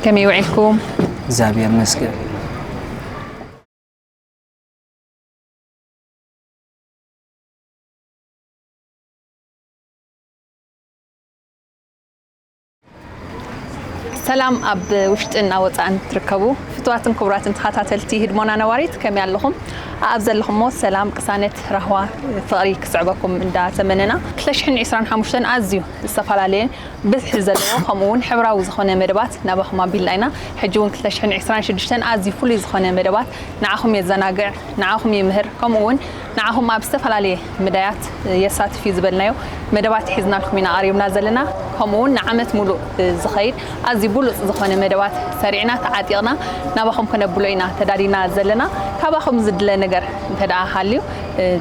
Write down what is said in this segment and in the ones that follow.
ከመይ ውዒልኩም? እግዚኣብሔር ይመስገን። ሰላም ኣብ ውሽጥን ኣብ ወፃእን ትርከቡ ፍትዋትን ክቡራትን ተኸታተልቲ ህድሞና ነባሪት፣ ከመይ ኣለኹም? ኣብ ዘለኹሞ ሰላም፣ ቅሳነት፣ ራህዋ፣ ፍቕሪ ክስዕበኩም እንዳተመነና፣ ክልተ ሽሕን ዕስራን ሓሙሽተን ኣዝዩ ዝተፈላለየ ብዝሒ ዘለዎ ከምኡ እውን ሕብራዊ ዝኾነ መደባት ናባኹም ኣቢልና ኢና። ሕጂ እውን ክልተ ሽሕን ዕስራን ሽዱሽተን ኣዝዩ ፍሉይ ዝኾነ መደባት ንዓኹም የዘናግዕ፣ ንዓኹም ይምህር፣ ከምኡ እውን ንዓኹም ኣብ ዝተፈላለየ መዳያት የሳትፍ እዩ ዝበልናዮ መደባት ሒዝናልኩም ኢና ቀሪብና ዘለና። ከምኡ እውን ንዓመት ሙሉእ ዝኸይድ ኣዝዩ ብሉፅ ዝኾነ መደባት ሰሪዕና ተዓጢቕና ናባኹም ከነብሎ ኢና ተዳሊና ዘለና። ካባኹም ዝድለ ነገር እንተ ደኣ ሃልዩ፣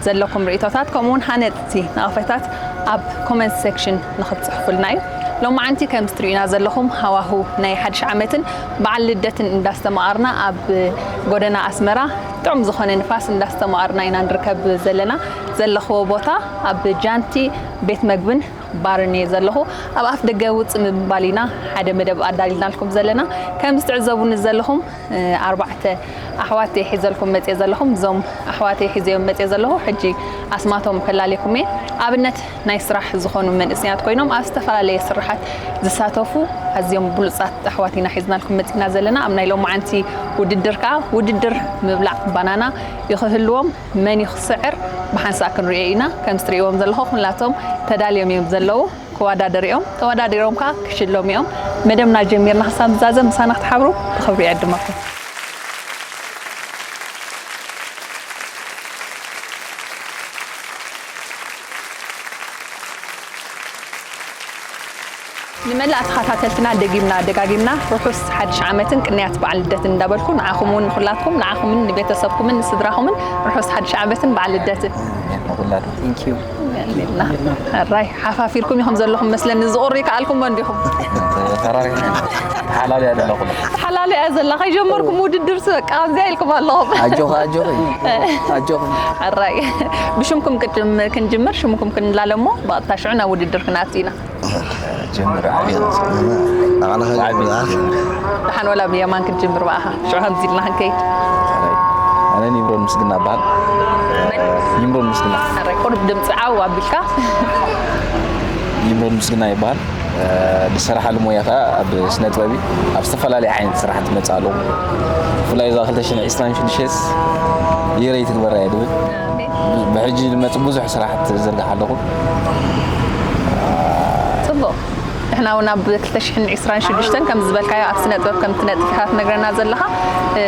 ዘለኩም ርእይቶታት ከምኡ እውን ሃነፅቲ ነቐፈታት ኣብ ኮመንት ሴክሽን ንኽትፅሕፉልና እዩ። ሎማዓንቲ ከም እትርእዩና ዘለኹም ሃዋሁ ናይ ሓድሽ ዓመትን በዓል ልደትን እንዳስተማቐርና ኣብ ጎደና ኣስመራ ጥዑም ዝኾነ ንፋስ እንዳስተማቐርና ኢና ንርከብ ዘለና። ዘለኽዎ ቦታ ኣብ ጃንቲ ቤት መግብን ባርን እየ ዘለኹ። ኣብ ኣፍ ደገ ውፅእ ምባል ኢና ሓደ መደብ ኣዳሊልናልኩም ዘለና። ከም እትዕዘቡኒ ዘለኹም ኣርባዕተ ኣሕዋት እየ ሒዘልኩም መፅየ ዘለኹም። እዞም ኣሕዋት እየ ሒዘዮም መፅየ ዘለኹ። ሕጂ ኣስማቶም ከላልየኩም እየ። ኣብነት ናይ ስራሕ ዝኾኑ መንእሰያት ኮይኖም ኣብ ዝተፈላለየ ስራሓት ዝሳተፉ ኣዝዮም ብሉፃት ኣሕዋት ኢና ሒዝናልኩም መፂና ዘለና። ኣብ ናይ ሎማዓንቲ ውድድር ከዓ ውድድር ምብላዕ ባናና ይኽህልዎም። መን እዩ ክስዕር ብሓንሳእ ክንሪኦ ኢና። ከም እትርእይዎም ዘለኹም ኩላቶም ተዳልዮም እዮም ዘለዉ። ክወዳደሩ እዮም። ተወዳዲሮም ከዓ ክሽለሙ እዮም። መደብና ጀሚርና ክሳብ ንዛዘም ምሳና ክትሓብሩ ብኽብሪ ይዕድመኩም። ንመላእ ተኸታተልትና ደጊምና ደጋጊምና ርሑስ ሓድሽ ዓመትን ቅንያት በዓል ልደትን እንዳበልኩ ንዓኹም እውን ንኹላትኩም ንዓኹምን ንቤተሰብኩምን ንስድራኹምን ርሑስ ሓድሽ ዓመትን በዓል ልደትን። ንኹላትኩም። Thank you። የለና። ሕራይ ሓፋፊርኩም ኢኹም ዘለኹም መስለኒ። ዝቑሪ ከኣልኩሞ እንዲኹም። ተራሪሕና ኢና። ሓላል እያ ዘላ ኩሉ። ሓላል እያ ዘላ። ከይጀመርኩም ውድድር ስ በቃ ከምዚኣ ኢልኩም ኣለኹም። ኣጆኺ፣ ኣጆኺ። ኣጆኺ። ሕራይ ብሽምኩም ቅድም ክንጅምር ሽምኩም ክንላለሞ ብቐጥታ ሽዑ ናብ ውድድር ክንኣቱ ኢና። ጀምር ዓብዪ። ንዓና ዓቢ። ደሓን ወላ ብየማን ክንጅምር ብኣኻ። ሽዑ ከምዚ ኢልና ክንከይድ። ኣነ ኒምሮን ምስግና እበሃል። ኒምሮን ምስግና። ሕራይ ቁሩብ ድምፂ ዓው ኣቢልካ። ኒምሮን ምስግና ይበሃል። ዝሰራሓሉ ሞያ ከዓ ኣብ ስነ ጥበብ እዩ። ኣብ ዝተፈላለዩ ዓይነት ስራሕቲ መፅእ ኣለኹ። ብፍላይ እዛ ክልተ ሽሕን ዕስራን ሽዱሽተስ ይረይ ትግበራ እየ ድብል። ብሕጂ ዝመፅእ ብዙሕ ስራሕቲ ዝርግሕ ኣለኹ። ፅቡቕ። ንሕና እውን ኣብ ክልተ ሽሕን ዕስራን ሽዱሽተን ከም ዝበልካዮ ኣብ ስነ ጥበብ ከም ትነጥፍ ኢኻ ትነግረና ዘለኻ። እ፣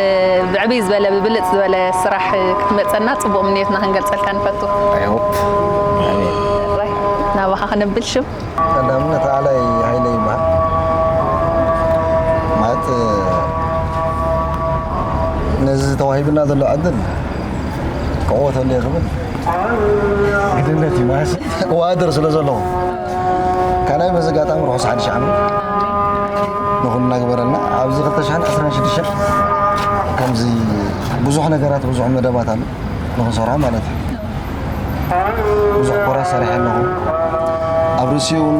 ብዕብይ ዝበለ ብብልፅ ዝበለ ስራሕ ክትመፀና ፅቡቕ ምንዮትና ክንገልፀልካ ንፈቱ። I hope። ኣሜን። ራይ፣ ናባኻ ክነብል ሽም። ቀዳምነት ኣላይ ሃይለ ይበሃል። ማለት ነዚ ተዋሂብና ዘሎ ዕድል ክዕወተሉ እየ ክብል ግድነት እዩ ማለት ክወዳደር ስለ ዘለኹ ካልኣይ በዚ ኣጋጣሚ ርሑስ ሓድሽ ዓመት ንኹልና ግበረልና። ኣብዚ ክልተ ሽሕን ዕስራን ሽዱሽተን ከምዚ ብዙሕ ነገራት ብዙሕ መደባት ኣሎ ንኽንሰርሖ ማለት እዩ። ብዙሕ ኮራስ ሰሪሐ ኣለኹ። ኣብ ርእሲኡ እውን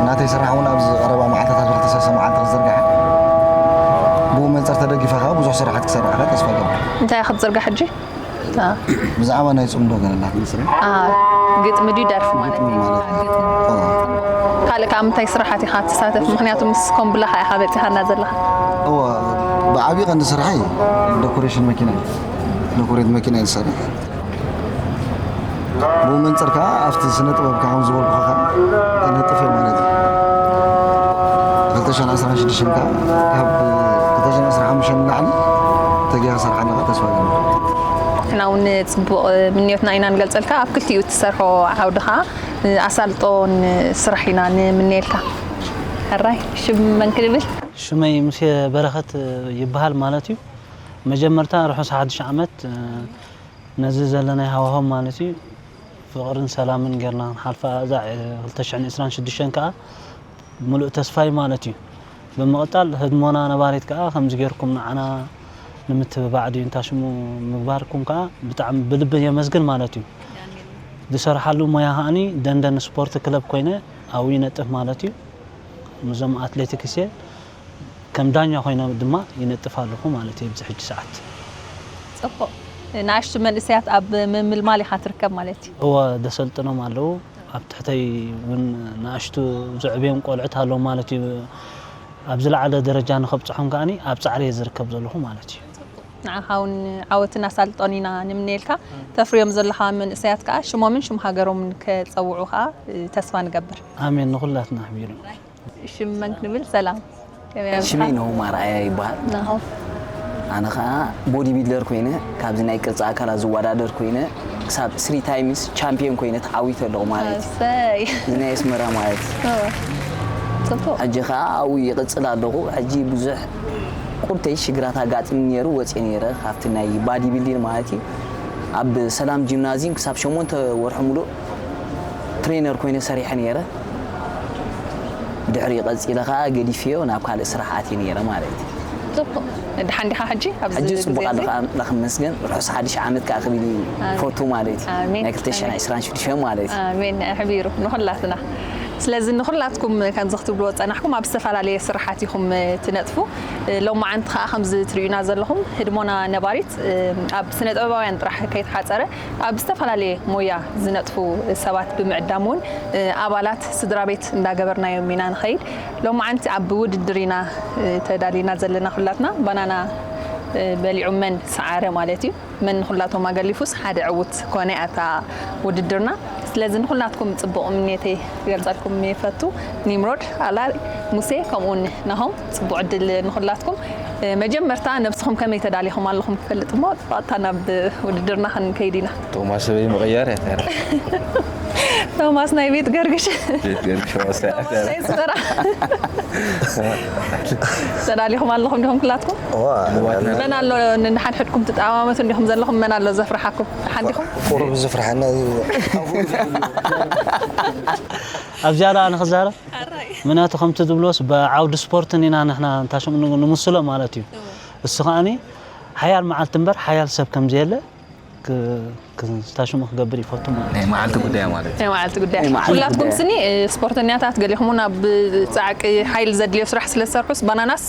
ናተይ ስራሕ እውን ኣብዚ ቀረባ መዓልታት ኣብዚ ክልተ ሰለስተ መዓልቲ ክዝርጋሕ ብኡ መንፅር ተደጊፈ ከዓ ብዙሕ ስራሓት ክሰርሕ ከዓ ተስፋ ገብር። እንታይ ክትዝርጋሕ ሕጂ? ብዛዕባ ናይ ፅምዶ ገለላት መስርሕ ግጥሚ ድዩ ደርፊ ማለት ግጥሚ ማለት እዩ። ካልእ ካብ ምንታይ ስራሓት ኢኻ ትሳተፍ? ምክንያቱ ምስ ኮምብላኻ ኢኻ በፂኻና ዘለኻ። እወ ብዓብዪ ቀንዲ ስራሐይ ዶኮሬሽን መኪና እዩ። ዶኮሬት መኪና እዩ ዝሰርሕ። ብኡ መንፅር ከዓ ኣብቲ ስነ ጥበብ ከዓ ከም ዝበልኩ ከዓ ይነጥፍ እየ ማለት እዩ። ክልተ ሽሕን ዕስራን ሽዱሽተን ከዓ ካብ ክልተ ሽሕን ዕስራን ሓሙሽተን ንላዕሊ ተጊኻ ክሰርሓ ኣለካ ተስፋ ገይረ። ንሕና እውን ፅቡቕ ምንዮትና ኢና ንገልፀልካ። ኣብ ክልቲኡ እትሰርሖ ዓውዲ ከዓ ኣሳልጦን ስራሕ ኢና ንምነየልካ። ሕራይ ሽም መን ክንብል? ሽመይ ሙሴ በረኸት ይበሃል ማለት እዩ። መጀመርታ ርሑስ ሓድሽ ዓመት ነዚ ዘለናይ ሃዋህው ማለት እዩ ፍቕርን ሰላምን ጌርና ክንሓልፋ እዛ ክልተ ሽሕን ዕስራን ሽዱሽተን ከዓ ምሉእ ተስፋይ ማለት እዩ። ብምቕፃል ህድሞና ነባሪት ከዓ ከምዚ ጌርኩም ንዓና ንምትብባዕ ድዩ እንታይ ሽሙ ምግባርኩም ከዓ ብጣዕሚ ብልቢ የመስግን ማለት እዩ። ዝሰርሓሉ ሞያ ከዓኒ ደንደን ስፖርት ክለብ ኮይነ ኣብኡ ይነጥፍ ማለት እዩ። ምስዞም ኣትሌቲክስ እየ ከም ዳኛ ኮይነ ድማ ይነጥፍ ኣለኹ ማለት እዩ ኣብዚ ሕጂ ሰዓት። ጽቡቕ። ንኣሽቱ መንእሰያት ኣብ ምምልማል ኢኻ ትርከብ ማለት እዩ። እወ፣ ደሰልጥኖም ኣለዉ። ኣብ ትሕተይ እውን ንኣሽቱ ዘዕብዮም ቆልዑት ኣለዉ ማለት እዩ። ኣብ ዝለዓለ ደረጃ ንኸብፅሖም ከኣኒ ኣብ ፃዕሪ እየ ዝርከብ ዘለኹ ማለት እዩ። ንዓኻ እውን ዓወትን ኣሳልጦን ኢና ንምነየልካ። ተፍርዮም ዘለኻ መንእሰያት ከኣ ሽሞምን ሽም ሃገሮምን ከጸውዑ ከኣ ተስፋ ንገብር። ኣሜን፣ ንኹላትና ኣሕቢሩ። ሽም መን ክንብል? ሰላም። ከመይ ኣለኻ? ሽመይ ነሆም ኣርኣያ ይበሃል። ናሆም። ኣነ ከዓ ቦዲ ቢልደር ኮይነ ካብዚ ናይ ቅርፂ ኣካላት ዝወዳደር ኮይነ ክሳብ ስሪ ታይምስ ቻምፒዮን ኮይነ ተዓዊተ ኣለኹ ማለት እዩ። እሰይ። እዚ ናይ ኣስመራ ማለት እዩ። ኦ፣ ጽቡቕ። ሕጂ ከዓ ኣብኡ ይቕፅል ኣለኹ። ሕጂ ብዙሕ ቁርተይ ሽግራት ኣጋጢሙ ነይሩ፣ ወፅየ ነይረ ካብቲ ናይ ባዲ ቢልዲንግ ማለት እዩ። ኣብ ሰላም ጂምናዚየም ክሳብ ሸሞንተ ወርሒ ሙሉእ ትሬነር ኮይነ ሰሪሐ ነይረ። ድሕሪ ቀፂለ ከዓ ገዲፍዮ ናብ ካልእ ስራሕ ኣትየ ነይረ ማለት እዩ። ጽቡቕ። ድሓን ዲኻ ሕጂ ኣብዚ ሕጂ ግዜ ፅቡቅ እዚ? ኣለካ ኣምላኽ ይመስገን። ርሑስ ሓድሽ ዓመት ከዓ ክብል ኣሜን። ይፈቱ ማለት እዩ። ኣሜን። ናይ ክልተ ሽሕን ዕስራን ሽዱሽተን ማለት እዩ። ኣሜን። ኣሕቢሩ ንኹላትና። ስለዚ ንኹላትኩም ከምዚ ክትብልዎ ጸናሕኩም ኣብ ዝተፈላለየ ስራሓት ኢኹም ትነጥፉ። ሎማዓንቲ ከዓ ከምዚ ትርእዩና ዘለኹም ህድሞና ነባሪት ኣብ ስነ ጥበባውያን ጥራሕ ከይተሓጸረ ኣብ ዝተፈላለየ ሞያ ዝነጥፉ ሰባት ብምዕዳም እውን ኣባላት ስድራ ቤት እንዳገበርናዮም ኢና ንኸይድ። ሎማዓንቲ ኣብ ውድድር ኢና ተዳሊና ዘለና ኩላትና። ባናና በሊዑ መን ሰዓረ ማለት እዩ። መን ንኹላቶም ኣገሊፉስ ሓደ ዕዉት ኮነ ኣታ ውድድርና። ስለዚ ንኹላትኩም ጽቡቕ ምንየተይ ክገልጸልኩም ይፈቱ። ኒምሮድ፣ ኣላ፣ ሙሴ፣ ከምኡውን ናሆም ጽቡቕ ዕድል ንኹላትኩም። መጀመርታ ነብስኹም ከመይ ተዳሊኹም ኣለኹም ክፈልጥ እሞ፣ ብቐጥታ ናብ ውድድርና ክንከይድ ኢና። ቶማስ ሰበይ ምቕያር እያ ተራ። ቶማስ ናይ ቤት ገርግሽ። ቤት ገርግሽ ቶማስ እያ ቶማስ ተራ። ናይ ኣስመራ። ተዳሊኹም ኣለኹም ዲኹም ኩላትኩም? እዋ፣ መን ኣሎ ንሓድሕድኩም ትጠማመቱ እንዲኹም ዘለኹም? መን ኣሎ ዘፍርሓኩም? ሓንዲኹም? ቁሩብ ዝፍርሓና። ኣብ ዝያዳ ኣነ ክዛረብ ምክንያቱ ከምቲ ዝብሎስ ብዓውዲ ስፖርትን ኢና ንሕና እንታሽም ንምስሎ ማለት እዩ። እሱ ከዓኒ ሓያል መዓልቲ እምበር ሓያል ሰብ ከምዘየለ ክ- ክ- እንታሽሙ ክገብር ይፈቱ ማለት እዩ። ናይ መዓልቲ ጉዳይ ማለት እዩ። ናይ መዓልቲ ጉዳይ። ናይ መዓልቲ ኩላትኩም ጉዳይ። ስኒ ስፖርተኛታት ገሊኹም እውን ኣብ ጻዕቂ ሓይል ዘድልዮ ስራሕ ስለ ዝሰርሑስ ባናናስ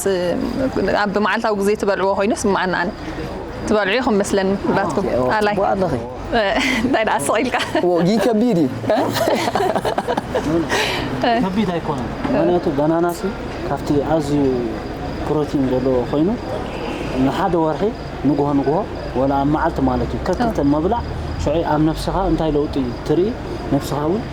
ኣብ መዓልታዊ ግዜ ትበልዕዎ ኮይኑ ስምዓና ኣነ። ትበልዑ ኢኹም መስለኒ ኩላትኩም። ኣላይ። ጽቡቅ ኣለኺ። እንታይ ደኣ ስቕ ኢልካ? ወጊ ከቢድ እዩ። ከቢድ ኣይኮነን። ምክንያቱ ባናና ሲ ካብቲ ኣዝዩ ፕሮቲን ዘለዎ ኮይኑ ንሓደ ወርሒ ንግሆ ንግሆ ወላ ኣብ መዓልቲ ማለት እዩ ከክልተ ምብላዕ ሽዑ ኣብ ነብስኻ እንታይ ለውጢ ትርኢ ነብስኻ እውን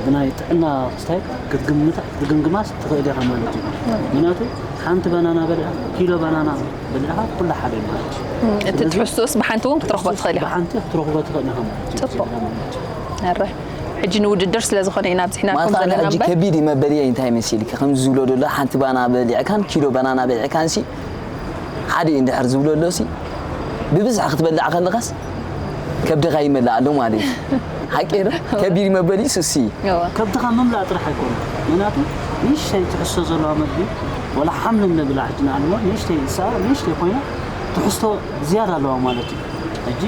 ብናይ ጥዕና ክስታይ ክትግምታ ክትግምግማስ ትኽእል ኢኻ ማለት እዩ። ምክንያቱ ሓንቲ ባናና በሊዕኻ ኪሎ ባናና በሊዕኻ ኩሉ ሓደ እዩ ማለት እዩ። እቲ ትሕዝትኡስ ብሓንቲ እውን ክትረኽቦ ትኽእል ኢኻ። ብሓንቲ ክትረኽቦ ትኽእል ኢኻ ማለት እዩ። ጽቡቕ። ኣረ ሕጂ ንውድድር ስለ ዝኾነ ኢና ኣብዚሕናኩም ማለት ኣነ ዘለና ሕጂ እምበር ከቢድ ይመበል እየ እንታይ መሲልካ ከምዚ ዝብሎ ዘሎ ሓንቲ ባና በሊዕካን ኪሎ ባናና በሊዕካን ሲ ሓደ እዩ እንድሕር ዝብሎ ኣሎ ሲ ብብዝሒ ክትበልዕ ከለኻስ ከብድኻ ይመልእ ኣሎ ማለት እዩ። ሓቂ ዶ? ከቢድ መበሊ ሱሲ። እወ። ከብድኻ ምምላእ ጥራሕ ኣይኮነ ምክንያቱ ንእሽተይ ትሕዝቶ ዘለዋ መግቢ ወላ ሓምሊ ንብላ ሕጂ ንኣልሞ ንእሽተይ እሳ ንእሽተይ ኮይና ትሕዝቶ ዝያዳ ኣለዋ ማለት እዩ። ሕጂ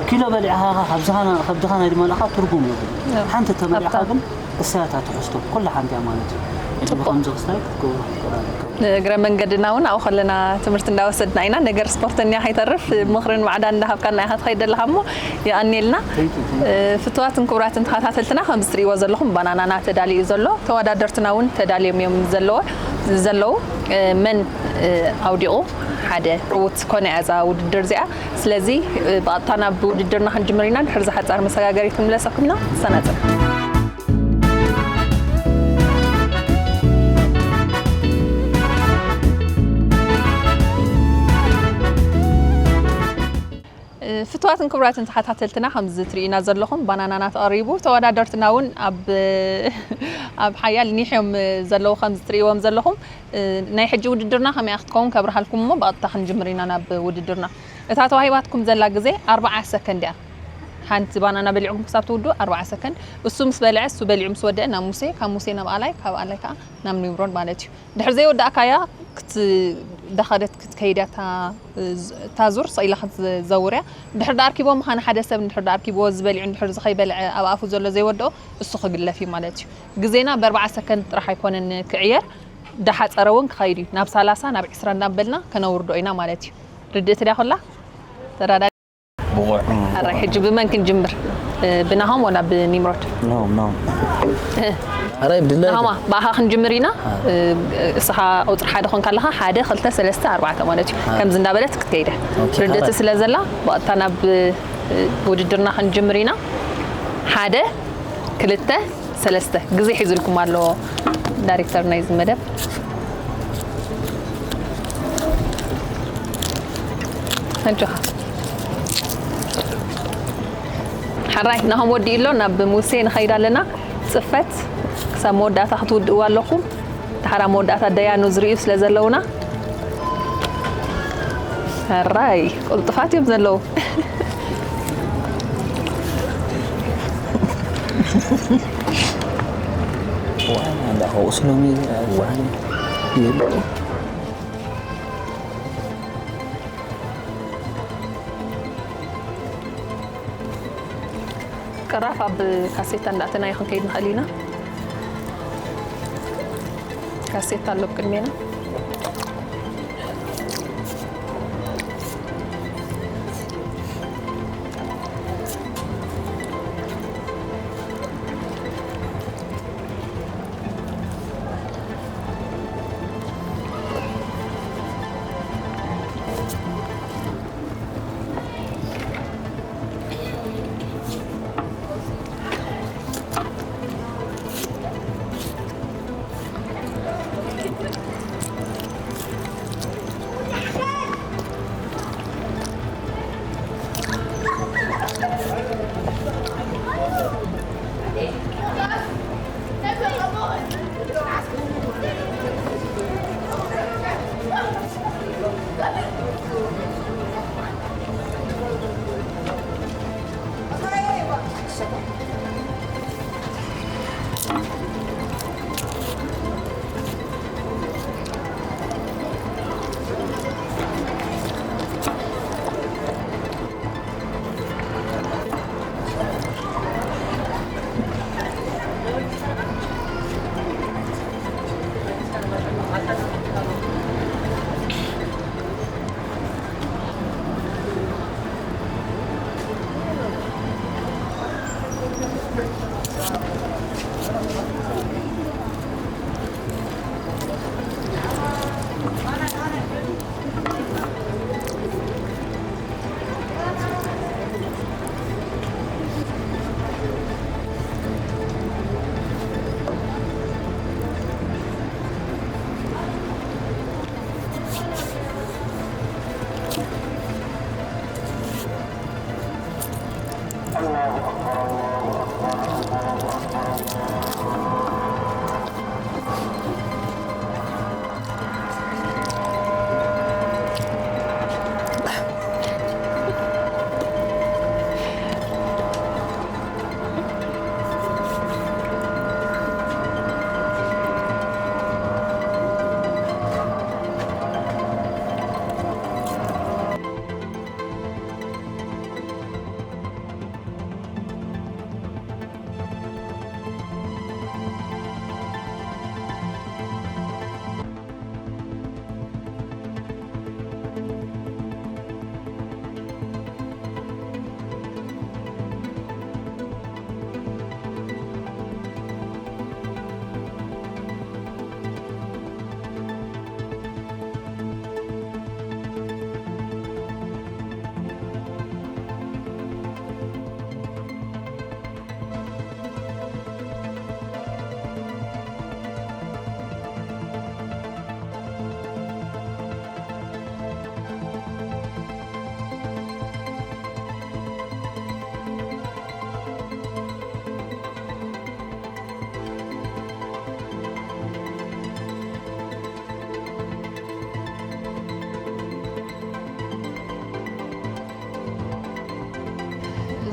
ኪሎ በሊዕኻ ካብዝኻ ከብድኻ ናይ ድመላእኻ ትርጉም የብሉ። ሓንቲ ተበሊዕኻ ግን እሳያታ ትሕዝቶ ኩላ ሓንቲ እያ ማለት እዩ። ሕጂ ብኸምዚ ክስታይ ክትገብሮ ክትኽእል ኣለካ። ንእግረ መንገድና እውን ኣብኡ ከለና ትምህርቲ እንዳወሰድና ኢና። ነገር ስፖርተኛ ከይተርፍ ምኽርን ማዕዳን እንዳሃብካና ኢኻ ትኸይድ ዘለኻ እሞ የቐንየልና። ፍቱዋትን ክቡራትን ተኸታተልትና ከምዚ ትርእይዎ ዘለኹም ባናናና ተዳልዩ ዘሎ ተወዳደርትና እውን ተዳልዮም እዮም ዘለዎ ዘለዉ መን ኣውዲቑ ሓደ ዕዉት ኮነ እያ እዛ ውድድር እዚኣ። ስለዚ ብቐጥታ ናብ ውድድርና ክንጅምር ኢና። ድሕሪ ዝሓፃር መሰጋገሪት ክንምለሰኩም ኢና። ሰናፅር ፍትዋትን ክቡራትን ተኸታተልትና ከምዚ ትርእዩና ዘለኹም ባናናና ተቐሪቡ ተወዳደርትና እውን ኣብ ኣብ ሓያል ኒሕ እዮም ዘለዉ ከምዚ ትርእይዎም ዘለኹም ናይ ሕጂ ውድድርና ከመይ ክትከውን ከብርሃልኩም እሞ ብቐጥታ ክንጅምር ኢና ናብ ውድድርና እታ ተዋሂባትኩም ዘላ ግዜ ኣርብዓ ሰከንድ እያ ሓንቲ ባናና በሊዕኩም ክሳብ ትውዱ ኣርብዓ ሰከንድ እሱ ምስ በልዐ እሱ በሊዑ ምስ ወደአ ናብ ሙሴ ካብ ሙሴ ናብ ኣላይ ካብ ኣላይ ከዓ ናብ ኒምሮድ ማለት እዩ ድሕሪ ዘይወዳእካያ ክትዳኸደት ክትከይድ እያ እታ ዙር ስቕ ኢላ ክትዘውር እያ ድሕሪ ዳኣርኪቦ ምዃነ ሓደ ሰብ እንድሕር ዳኣርኪብዎ ዝበሊዑ እንድሕር ዝኸይበልዐ ኣብ ኣፉ ዘሎ ዘይወድኦ እሱ ክግለፍ እዩ ማለት እዩ ግዜና ብኣርብዓ ሰከንድ ጥራሕ ኣይኮነን ክዕየር ዳሓፀረ እውን ክኸይድ እዩ። ናብ ሰላሳ ናብ ዕስራ እንዳበልና ከነውርዶ ኢና ማለት እዩ። ርድእቲ ድያ ኩላ? ተራዳ ብቑዕ። ሕራይ፣ ሕጂ ብመን ክንጅምር? ብናሆም ወላ ብኒምሮድ? ናሆም ናሆም። ሕራይ ብድና። ናሆማ፣ ብኣኻ ክንጅምር ኢና። እስኻ ቁፅሪ ሓደ ኮንካ ኣለኻ። ሓደ፣ ክልተ፣ ሰለስተ፣ ኣርባዕተ ማለት እዩ። ከምዚ እንዳበለት ክትከይደ። ርድእቲ ስለ ዘላ ብቐጥታ ናብ ውድድርና ክንጅምር ኢና። ሓደ፣ ክልተ፣ ሰለስተ። ግዜ ሒዙልኩም ኣሎ ዳይሬክተር ናይዚ መደብ። ኣጆኻ። ሕራይ፣ ናሆም ወዲኡ ኣሎ። ናብ ሙሴ ንኸይድ ኣለና። ፅፈት ክሳብ መወዳእታ ክትውድእዋ ኣለኹም። ድሓር ኣብ መወዳእታ ደያኑ ዝርእዩ ስለ ዘለውና። ሕራይ፣ ቅልጡፋት እዮም ዘለዉ። ዋና እንዳኸውስ ሎሚ ዋና የለ። ቅራፍ ኣብ ካሴታ እንዳእተናዮ ክንከይድ ንኽእል ኢና። ካሴታ ኣሎ ቅድሜና።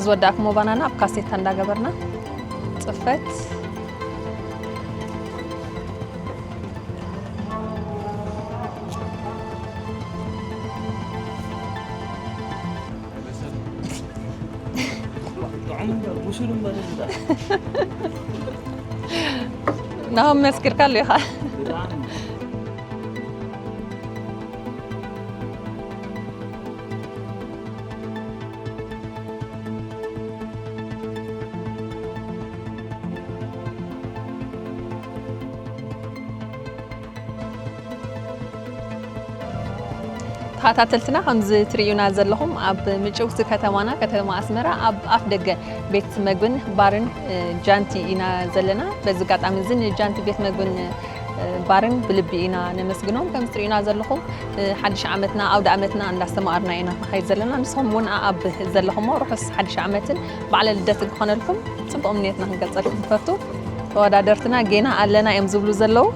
ዝወዳእኩሞ ባናና ኣብ ካሴታ እንዳገበርና ጽፈት ጥዑም እንዶ ብሱል እምበር እዚ ደኣ። ናሆም መስኪርካሉ ኢኻ። ብጣዕሚ። ተኸታተልትና፣ ከምዚ ትርእዩና ዘለኹም ኣብ ምጭውቲ ከተማና፣ ከተማ ኣስመራ፣ ኣብ ኣፍ ደገ ቤት መግብን ባርን፣ እ፣ ጃንቲ ኢና ዘለና። በዚ ኣጋጣሚ እዚ ንጃንቲ ቤት መግብን፣ እ፣ ባርን ብልቢ ኢና ነመስግኖም። ከምዚ ትርእዩና ዘለኹም፣ እ፣ ሓድሽ ዓመትና፣ ኣውደ ዓመትና እንዳስተማቐርና ኢና ንኸይድ ዘለና። ንስኹም እውን ኣብ ዘለኹሞ ርሑስ ሓድሽ ዓመትን በዓለ ልደትን ክኾነልኩም ጽቡቕ ምንየትና ክንገልጸልኩም ንፈቱ። ተወዳደርትና ጌና ኣለና እዮም ዝብሉ ዘለዉ።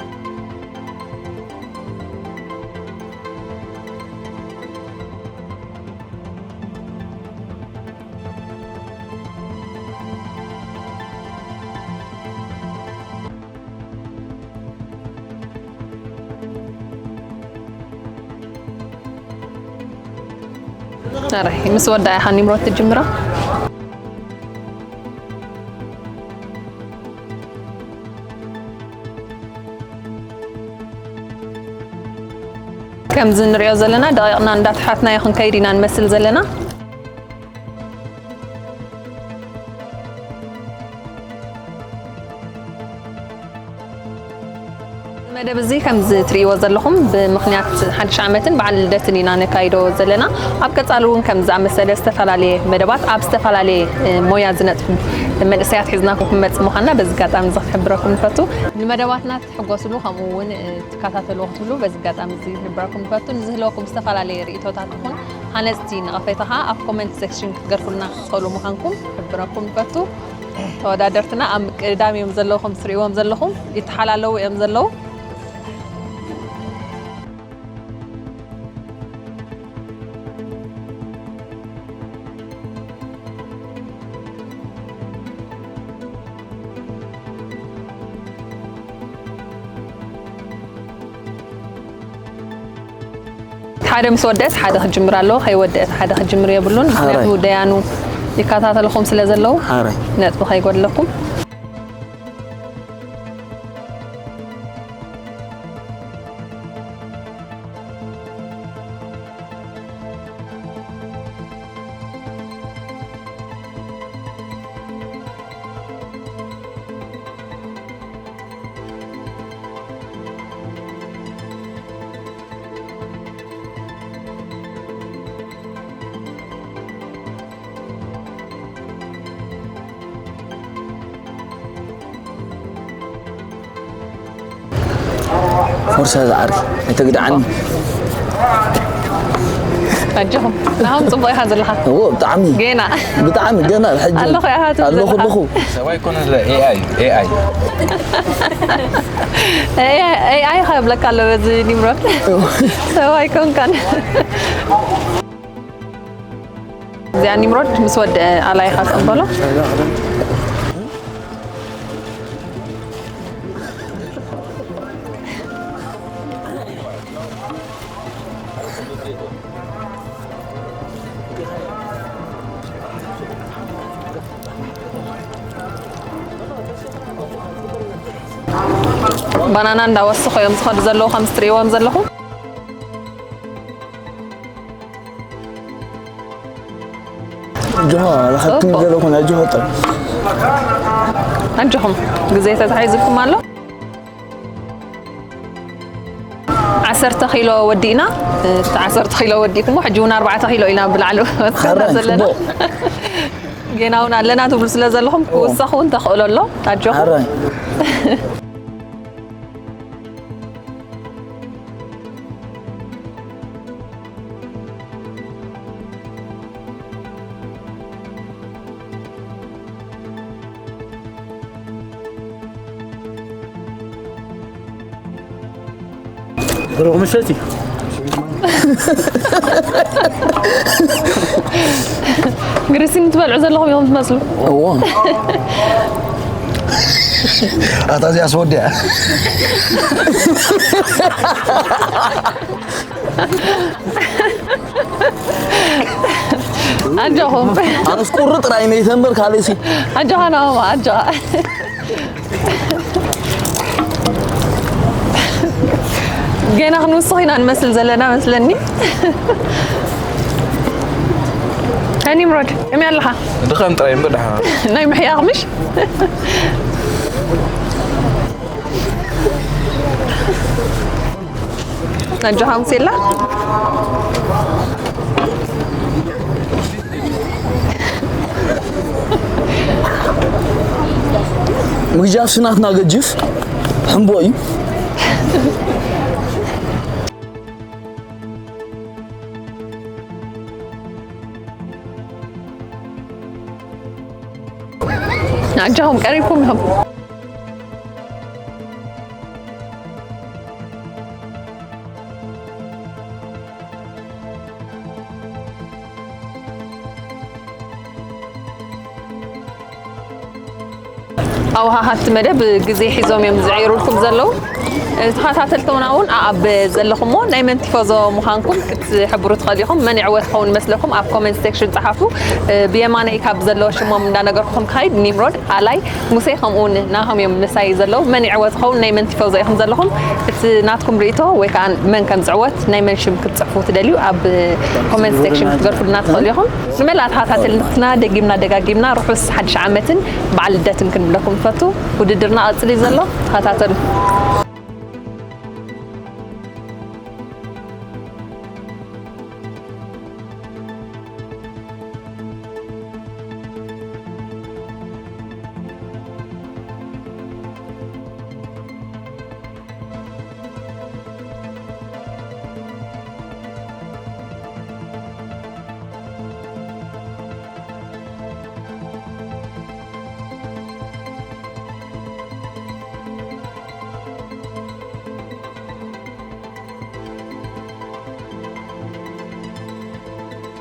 ኣረ፣ ምስ ወዳ ኢኻ ኒምሮት ትጅምራ? ከምዚ ንሪኦ ዘለና ደቂቕና እንዳተሓትናዮ ክንከይድ ኢና ንመስል ዘለና። መደብ እዚ ከምዚ ትርእይዎ ዘለኹም ብምኽንያት ሓድሽ ዓመትን በዓል ልደትን ኢና ነካይዶ ዘለና። ኣብ ቀጻሊ እውን ከም ዝኣመሰለ ዝተፈላለየ መደባት ኣብ ዝተፈላለየ፣ እ፣ ሞያ ዝነጥፉ መንእሰያት ሒዝናኩም ክንመጽእ ምዃንና በዚ ኣጋጣሚ እዚ ክንሕብረኩም ንፈቱ። ንመደባትና ትሕጎስሉ ከምኡ እውን፣ እ፣ ትከታተልዎ ክትብሉ በዚ ኣጋጣሚ እዚ ክንሕብረኩም ንፈቱ። ንዝህልወኩም ዝተፈላለየ ርእይቶታት ይኹን ሃነጽቲ ነቐፌታ ኸኣ ኣብ ኮመንት ሴክሽን ክትገድፉልና ክትኽእሉ ምዃንኩም ክሕብረኩም ንፈቱ። ተወዳደርትና ኣብ ምቅድዳም እዮም ዘለዉ፣ ከም ትርእይዎም ዘለኹም ይተሓላለዉ እዮም ዘለዉ። ሓደ ምስ ወደአስ ሓደ ክጅምር ኣለዎ፣ ከይወደአ ሓደ ክጅምር የብሉን። ምኽንያቱ ሓራይ። ደያኑ ይከታተልኹም ስለ ዘለዉ ሓራይ። ነጥቢ ከይጎድለኩም። ፎርሳ ዝዓሪ ኣይተግድዓኒ። ኣጆኹም። ናሆም፣ ጽቡቕ ኢኻ ዘለኻ። እዎ፣ ብጣዕሚ። ጌና። ብጣዕሚ፣ ገና ሕጂ። ኣለኹ ኢኻ ትብል ኣለኹ፣ ዘለኻ። ኣለኹ። ሰብኣይ ኮነ ለ ኤ ኣይ፣ ኤ ኣይ። ኤ ኣይ፣ ኤ ኣይ ኸብለካ ኣሎ በዚ ኒምሮድ። እዎ። ሰብኣይ ኮንካን። እዚኣ ኒምሮድ ምስ ወድአ ኣላይኻ ጸንበሎ። ባናና እንዳወሰኹ እዮም ዝኸዱ ዘለዉ፣ ከም እትርእይዎም ዘለኹም። ጆሃ፣ ለኸትም ጽቡቕ። ዘለኹን ኣጆ ሆጠ። ኣጆኹም፣ ግዜ ተታሒዙልኩም ኣሎ። ዓሰርተ ኪሎ ወዲእና፣ እቲ ዓሰርተ ኪሎ ወዲእኩሞ፣ ሕጂ እውን ኣርባዕተ ኪሎ ኢና ብላዕሊ ወሰና ሓራይ፣ ዘለና። ጽቡቕ። ጌና እውን ኣለና ትብሉ ስለ ዘለኹም፣ ኦ። ክውሰኽ እውን ተኽእሎ ኣሎ። ኣጆኹም። ሓራይ። ብሩኽ ምሸት እዩ። ግሪሲን ትበልዑ ዘለኹም እዮም ትመስሉ። እዎ። ኣታ እዚኣስ ወዲኣ። ኣጆኹም። ኣነስ ቁሪ ጥራይ ነይተ እምበር ካልእሲ። ኣጆኻ ናሆም፣ ኣጆኻ። ገና ክንውስኽ ኢና ንመስል ዘለና መስለኒ። ሃይ ኒምሮድ፣ ከመይ ኣለኻ? ድኸም ጥራይ እምበር ደሓን። ናይ ምሕያኽ ምሽ? ኣጆኻ ሙሴላ። ምግጃፍ ናትና ገጅፍ ሕምቦ እዩ። ኣጆኹም ቀሪብኩም ኢኹም። ኣውሃሃቲ መደብ ግዜ ሒዞም እዮም ዝዕይሩልኩም ዘለዉ። ተኸታተልትና እውን ኣብ ዘለኹሞ ናይ መን ቲፎዞ ምዃንኩም ክትሕብሩ ትኽእሉ ኢኹም። መን ይዕወት ክኸውን ይመስለኩም? ኣብ ኮመንት ሴክሽን ጸሓፉ። ብየማነይ ካብ ዘለዉ ሽሞም እንዳነገርኩኹም ክኸይድ ኒምሮድ፣ ኣላይ፣ ሙሴ ከምኡ እውን ናሆም እዮም ምሳይ ዘለዉ። መን ይዕወት ክኸውን ናይ መን ቲፎዞ ኢኹም ዘለኹም? እቲ ናትኩም ርእይቶ ወይ ከዓ መን ከም ዝዕወት ናይ መን ሽም ክትጽሕፉ ትደልዩ ኣብ ኮመንት ሴክሽን ክትገርፉልና ትኽእሉ ኢኹም። ንመላእ ተኸታተልትና ደጊምና ደጋጊምና ርሑስ ሓድሽ ዓመትን በዓል ልደትን ክንብለኩም ንፈቱ። ውድድርና ቀጽል እዩ ዘሎ፣ ተኸታተሉ።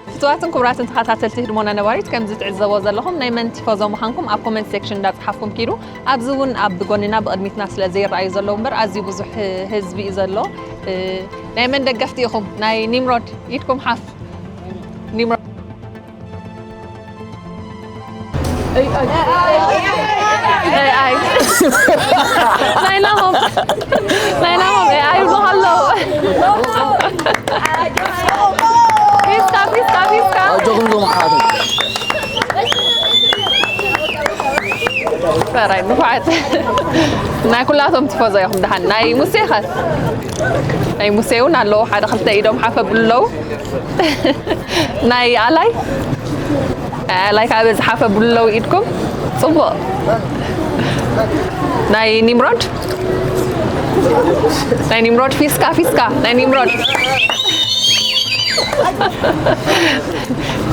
ፍቱዋትን ክቡራትን ተኸታተልቲ ህድሞና ነባሪት፣ ከምዚ ትዕዘቦ ዘለኹም ናይ መን ቲፎዞ ምዃንኩም ኣብ ኮመንት ሴክሽን እንዳጸሓፍኩም ኪዱ። ኣብዚ እውን ኣብ ጎንና ብቕድሚትና ስለ ዘይረኣዩ ዘለዉ እምበር ኣዝዩ ብዙሕ ህዝቢ እዩ ዘሎ። እ፣ ናይ መን ደገፍቲ ኢኹም? ናይ ኒምሮድ ኢድኩም ሓፍ። ኒምሮድ። ናይ ናሆም፣ ናይ ናሆም ኤኣይ ይብሉ ኣለዉ። ፊስካ፣ ፊስካ፣ ፊስካ። ኣጆኹም ዞም ኣሓተይ። ፈራይ ንፉዓት። ናይ ኩላቶም ቲፎዞ ኢኹም ደሓን። ናይ ሙሴ ኸ? ናይ ሙሴ እውን ኣለዉ፣ ሓደ ክልተ ኢዶም ሓፍ ኣብሉ ኣለዉ። ናይ ኣላይ፣ ናይ ኣላይ ካብ ዝሓፍ ኣብሉ ኣለዉ ኢድኩም። ጽቡቕ። ናይ ኒምሮድ፣ ናይ ኒምሮድ ፊስካ፣ ፊስካ፣ ናይ ኒምሮድ።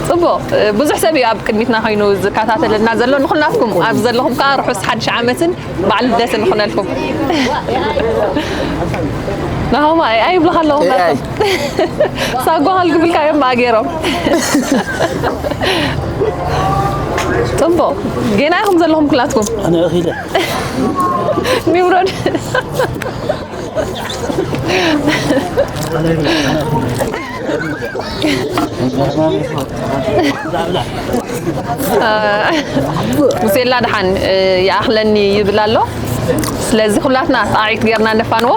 ጽቡቕ። ብዙሕ ሰብ እዩ ኣብ ቅድሚትና ኮይኑ ዝከታተለና ዘሎ። ንኹላትኩም ኣብዚ ዘለኹም ከኣ ርሑስ ሓድሽ ዓመትን በዓል ልደትን ይኹነልኩም። ናሆማ፣ ኤኣይ ይብልኻ ኣለዉ። ኤኣይ። ሳጓ ከልግብልካ እዮም በኣ ገይሮም። ጽቡቕ። ጌና ኢኹም ዘለኹም ኩላትኩም። ኣነ እኺለ። ኒምሮድ። ሙሴላ ደሓን ይኣኽለኒ ይብል ኣሎ። ስለዚ ኩላትና ጣዒት ጌርና ነፋንዎ።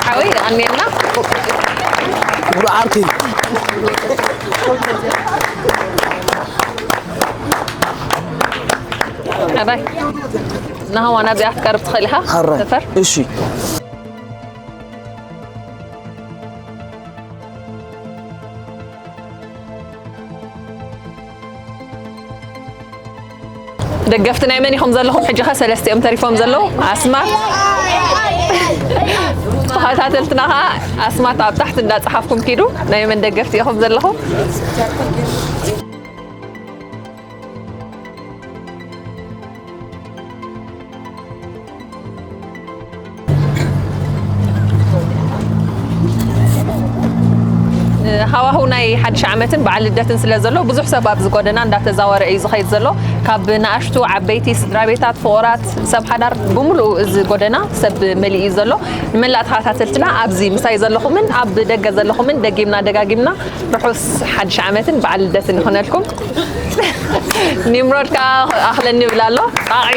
ሓወይ፣ የቐንየልና። ክቡር ዓርከይ። ኣባይ፣ ናህዋ ናብዚኣ ክትቀርብ ትኽእል ኢኻ። ሓራይ። ተፈር። እሺ። ደገፍቲ ናይ መን ኢኹም ዘለኹም? ሕጂ ኸ ሰለስቲኦም ተሪፎም ዘለዉ። ኣስማት ተኸታተልትና ኸዓ ኣስማት ኣብ ታሕቲ እንዳጸሓፍኩም ኪዱ። ናይ መን ደገፍቲ ኢኹም ዘለኹም? ሃዋህው ናይ ሓድሽ ዓመትን በዓል ልደትን ስለ ዘሎ ብዙሕ ሰብ ኣብዚ ጎደና እንዳተዛወረ እዩ ዝኸይድ ዘሎ። ካብ ንኣሽቱ፣ ዓበይቲ፣ ስድራ ቤታት፣ ፍቑራት፣ ሰብ ሓዳር ብምሉኡ እዚ ጎደና ሰብ መሊኡ እዩ ዘሎ። ንመላእ ተኸታተልትና ኣብዚ ምሳይ ዘለኹምን ኣብ ደገ ዘለኹምን ደጊምና ደጋጊምና ርሑስ ሓድሽ ዓመትን በዓል ልደትን ይኹነልኩም። ኒምሮድ ከኣ ኣኽለኒ ይብል ኣሎ። ጣቒ።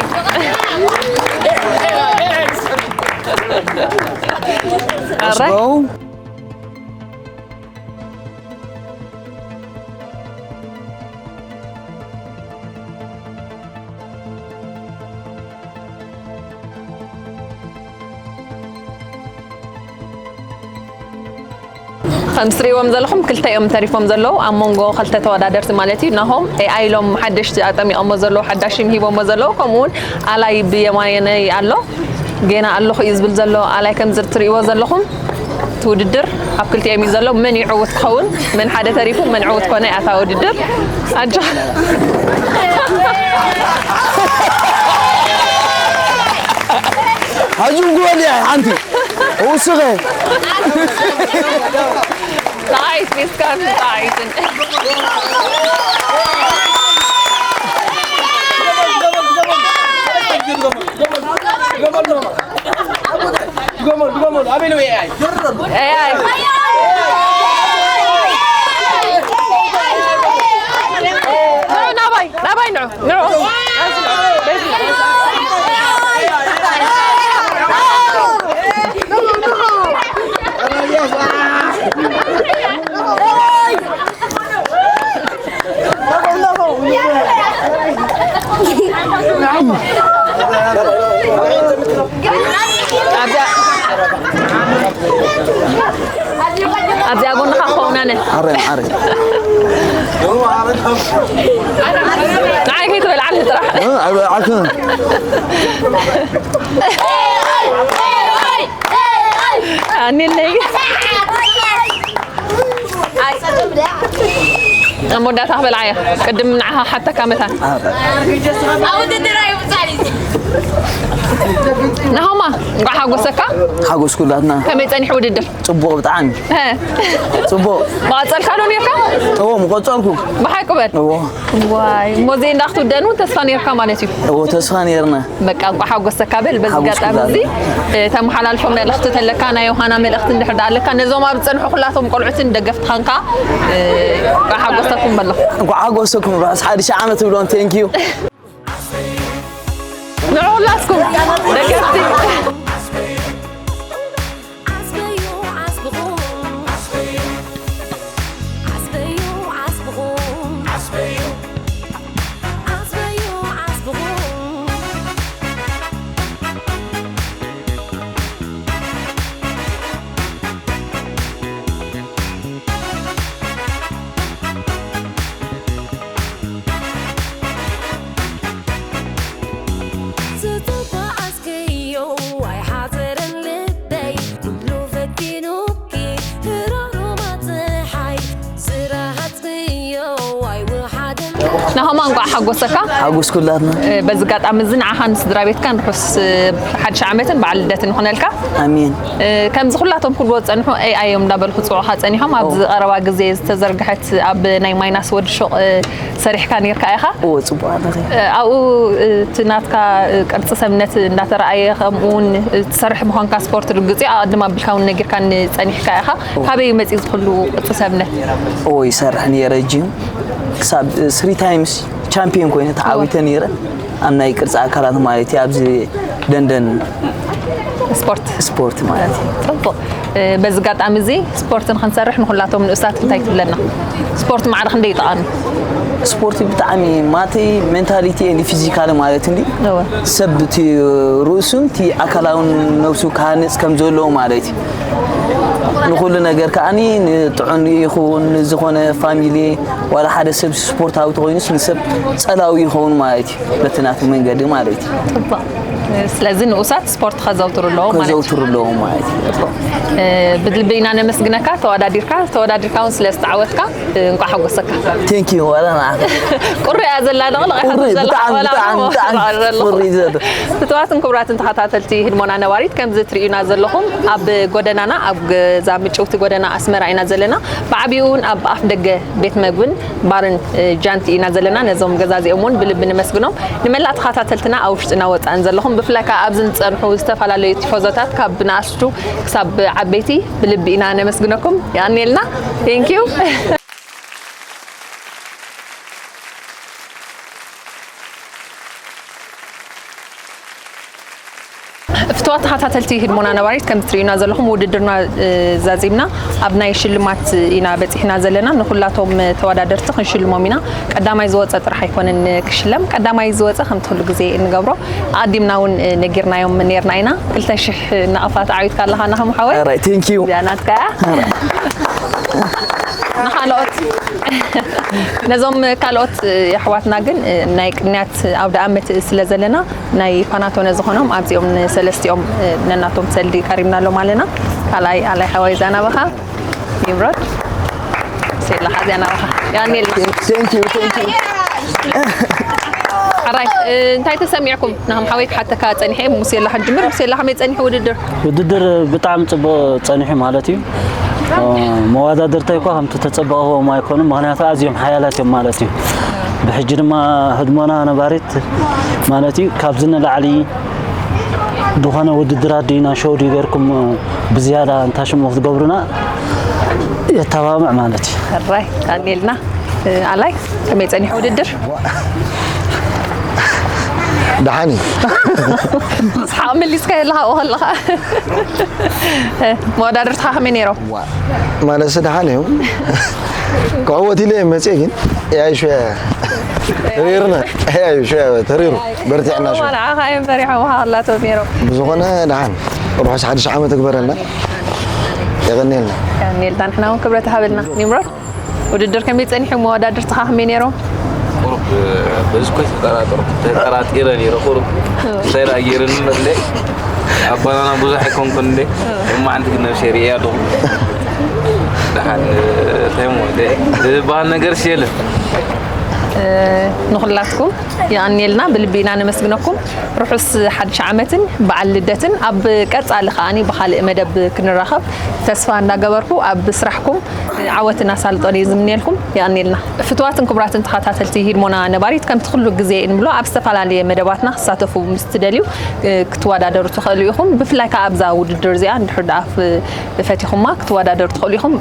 ኣረ። ከም ትሪእዎም ዘለኹም ክልተ እዮም ተሪፎም ዘለዉ፣ ኣብ መንጎ ክልተ ተወዳደርቲ ማለት እዩ። ናሆም ኤኣይ ኢሎም ሓደሽቲ ኣጠሚቖሞ ዘለዉ፣ ሓዳሽ ሽም ሂቦሞ ዘለዉ፣ ከምኡ እውን ኣላይ ብየማነይ ኣሎ። ጌና ኣለኹ እዩ ዝብል ዘሎ ኣላይ። ከምዚ እትሪእዎ ዘለኹም እቲ ውድድር ኣብ ክልቲኦም እዩ ዘሎ። መን ይዕውት ክኸውን፣ መን ሓደ ተሪፉ፣ መን ዕውት ኮነ እያ እታ ውድድር። ኣጆኻ። حجم قول يا حنتي. وسخة. Nice, Miss Carmen, nice. ድገመሉ ድገመሉ ኣበይ ነው ኤኣይ? ኤኣይ። ንዑ ናባይ ናባይ ንዑ ንዑ። ኣብዚኣ ጎንኻ ክኸውን ኣነ። ዓረ ዓረ። ንዓይ ከይትበልዓኒ ጥራሕ። ዓርክና። ኣኒለይ። ኣብ መወዳእታ ክበልዓዮ ቅድም ንዓኻ ሓተካ መታን። ናሆማ እንኳዕ ሓጎሰካ። ሓጎስኩላትና። ከመይ ጸኒሑ ውድድር? ጽቡቕ ብጣዕሚ። ጽቡቕ። መቐጸልካ ዶ ኔርካ? እዎ ምቐጸልኩ። ብሓቂ በል። እዎ። ዋይ እሞ ዘይ እንዳ ክትውደን እውን ተስፋ ኔርካ ማለት እዩ። እዎ ተስፋ ኔርና። በቃ እንኳዕ ሓጎሰካ በል። በዚ ኣጋጣሚ እዚ ተመሓላልፎ መልእኽቲ ተለካ ናይ ዮሃና መልእኽቲ እንድሕር ደኣ ኣለካ ነዞም ኣብ ዝጸንሑ ኩላቶም ቆልዑትን ደገፍትኻን ከኣ እንኳዕ ሓጎሰኩም በሎ። እንኳዕ ሓጎሰኩም ርሑስ ሓድሽ ዓመት እብሎም። Thank you። ንዑ ሁላስኩም ደገፍቲ። ናሆማ እንኳዕ ሓጎሰካ። ሓጎስ ኩላትና። በዚ ኣጋጣሚ እዚ ንዓኻን ንስድራ ቤትካን ርሑስ ሓድሽ ዓመትን በዓል ልደትን ይኹነልካ። ኣሜን። ከምዚ ኩላቶም ክብልዎ ዝጸንሑ ኤኣይ እዮም እንዳበልኩ ዝጽውዑኻ ጸኒሖም። ኣብዚ ቀረባ ግዜ ዝተዘርግሐት ኣብ ናይ ማይናስ ወዲ ሹቕ ሰሪሕካ ኔርካ ኢኻ። እዎ ጽቡቕ ኣለኺ። ኣብኡ እቲ ናትካ ቅርጺ ሰብነት እንዳተረኣየ ከምኡ እውን ትሰርሕ ምዃንካ ስፖርት ርግጽ እዩ። ኣቐድም ኣቢልካ እውን ነጊርካኒ ጸኒሕካ ኢኻ። ካበይ እዩ መጺኡ እዚ ኩሉ ቅርጺ ሰብነት? እዎ ይሰርሕ ነይረ ጂም ክሳብ ስሪ ታይምስ ቻምፒዮን ኮይነ ተዓዊተ ነይረ ኣብ ናይ ቅርጺ ኣካላት ማለት እዩ ኣብዚ ደንደን ስፖርት ስፖርት ማለት እዩ። ጽቡቕ። በዚ ኣጋጣሚ እዚ ስፖርት ንክንሰርሕ ንኹላቶም ንኡሳት እንታይ ትብለና? ስፖርት ማዕረ ክንደይ ይጠቓሚ? ስፖርት ብጣዕሚ ማለተይ ሜንታሊቲ ኤንድ ፊዚካሊ ማለት እንዲ ሰብ እቲ ርእሱን እቲ ኣካላውን ነብሱ ክሃንፅ ከም ዘለዎ ማለት እዩ። ንኹሉ ነገር ከዓኒ ንጥዑን ይኹን ንዝኾነ ፋሚሊ ዋላ ሓደ ሰብ ስፖርታዊ ተኾይኑስ ንሰብ ጸላዊ ይኸውን ማለት እዩ። በቲ ናቱ መንገዲ ማለት እዩ። ጽቡቕ። ስለዚ ንኡሳት ስፖርት ከዘውትሩ ኣለዎም ማለት እዩ። ከዘውትሩ ኣለዎም ማለት እዩ። ብልቢ ኢና ነመስግነካ ተወዳዲርካ ተወዳዲርካ እውን ስለ ዝተዓወትካ እንኳዕ ሓጎሰካ። Thank you ዋላ ንዓኻ። ቁሪ እያ ዘላ ደቕ ለቐ ቁሪ ብጣዕሚ ብጣዕሚ ብጣዕሚ ቁሪ ዘለ። ፍትዋትን ክቡራትን ተኸታተልቲ ህድሞና ነባሪት ከምዚ ትርእዩና ዘለኹም ኣብ ጎደናና ኣብ ገዛ ምጭውቲ ጎደና ኣስመራ ኢና ዘለና። ብዓቢኡ እውን ኣብ ኣፍ ደገ ቤት መግብን ባርን ጃንቲ ኢና ዘለና ነዞም ገዛዚኦም እውን ብልቢ ነመስግኖም። ንመላእ ተኸታተልትና ኣብ ውሽጥና ወፃእን ዘለኹም ብፍላይ ከዓ ኣብዚ ንፀንሑ ዝተፈላለዩ ቲፎዞታት ካብ ንኣሽቱ ክሳብ ዓበይቲ ብልቢ ኢና ነመስግነኩም። የቐንየልና። Thank you። ፍትዋት ተኸታተልቲ ህድሞና ነባሪት ከም ትርእዩና ዘለኹም ውድድርና ዛዚምና ኣብ ናይ ሽልማት ኢና በፂሕና ዘለና። ንኹላቶም ተወዳደርቲ ክንሽልሞም ኢና። ቀዳማይ ዝወፀ ጥራሕ ኣይኮነን ክሽለም፣ ቀዳማይ ዝወፀ ከምቲ ኩሉ ግዜ እንገብሮ ኣቐዲምና እውን ነጊርናዮም ነርና ኢና። ክልተ ሽሕ ናቕፋ ተዓዊትካ ኣለኻ ናኹም ሓወይ። Thank you። እዚኣ ናትካ እያ። ንኻልኦት ነዞም ካልኦት የሕዋትና ግን ናይ ቅንያት ኣውደ ኣመት ስለ ዘለና ናይ ፓናቶነ ዝኾኖም ኣብዚኦም ንሰለስቲኦም ነናቶም ሰልዲ ቀሪብና ኣሎም ኣለና። ካልኣይ ኣላይ ሓዋይ ዛናባኻ ይምሮድ ሴላ ሓዚያ ናባኻ ያኔል Thank you, thank you. ኣራይ እንታይ ተሰሚዕኩም? ናህም ሓወይ ክሓተካ ጸኒሐ ሙሴላ ክንጅምር። ሙሴላ ከመይ ጸኒሑ ውድድር? ውድድር ብጣዕሚ ጽቡቕ ጸኒሑ ማለት እዩ። መወዳድርታይ እኳ ከምቲ ተጸበቕዎም ኣይኮኑን፣ ምኽንያቱ ኣዝዮም ሓያላት እዮም ማለት እዩ። ብሕጂ ድማ ህድሞና ነባሪት ማለት እዩ ካብዚ ንላዕሊ ዝኾነ ውድድራት ድዩና ሾው ድዩ ገርኩም ብዝያዳ እንታሽሙ ክትገብሩና የተባብዕ ማለት እዩ። ኣራይ ያኔልና ኣላይ ከመይ ጸኒሑ ውድድር? ደሓን እዩ። ስሓቕ መሊስካ የለኻ ከለኻ መወዳድርትኻ ከመይ ነይሮም? ማለት ደሓን እዮም። ክዕወት ኢለ እየ መፅየ ግን ያይሾ ተሪርና ያይሾ ተሪሩ በርቲዕና ሾ ንዓኻ እዮም ፈሪሖም ሃላቶም ነይሮም። ብዝኾነ ደሓን ርሑስ ሓድሽ ዓመት እግበረልና። የቐንየልና። ያኔልና ንሕና እውን ክብረት ሃበልና። ኒምሮድ ውድድር ከመይ ጸኒሑ? መወዳድርትኻ ከመይ ነይሮም? ቁሩብ በዚ ኮይ ተጠራጠርኩ ተጠራጢረ ነይረ። ቁሩብ እንታይ ደኣ ገይሩኒ መለይ ኣባናና ብዙሕ ኣይኮንኩን እንደ እማ ሓንቲ ግን ነብሰይ ርእየ ኣለኹ። ደሓን እንታይ እሞ ዝበሃል ነገርስ የለን። ንኹላትኩም የቐንየልና ብልቢ ኢና ነመስግነኩም። ርሑስ ሓድሽ ዓመትን በዓል ልደትን ኣብ ቀጻሊ ከኣኒ ብኻልእ መደብ ክንራኸብ ተስፋ እንዳገበርኩ ኣብ ስራሕኩም ዓወትን ኣሳልጦን እየ ዝምንየልኩም። የቐንየልና። ፍቱዋትን ክቡራትን ተኸታተልቲ ሂድሞና ነባሪት ከምቲ ኩሉ ግዜ እንብሎ ኣብ ዝተፈላለየ መደባትና ክሳተፉ ምስ ትደልዩ ክትወዳደሩ ትኽእሉ ኢኹም። ብፍላይ ከዓ ኣብዛ ውድድር እዚኣ እንድሕር ደኣ ፈቲኹማ ክትወዳደሩ ትኽእሉ ኢኹም።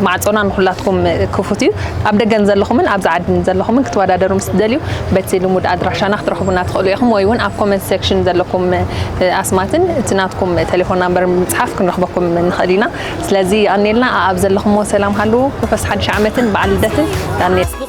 ማዕጾና ንኹላትኩም ክፉት እዩ። ኣብ ደገን ዘለኹምን ኣብዚ ዓድን ዘለኹምን ክትወዳደሩ ምስ ትደልዩ በቲ ልሙድ ኣድራሻና ክትረኽቡና ትኽእሉ ኢኹም ወይ እውን ኣብ ኮመንት ሴክሽን ዘለኩም ኣስማትን እቲ ናትኩም ቴሌፎን ናምበር ምጽሓፍ ክንረኽበኩም ንኽእል ኢና። ስለዚ የቐንየልና ኣብ ዘለኹሞ ሰላም ሃልዉ። ርሑስ ሓድሽ ዓመትን በዓል ልደትን። የቐንየልና።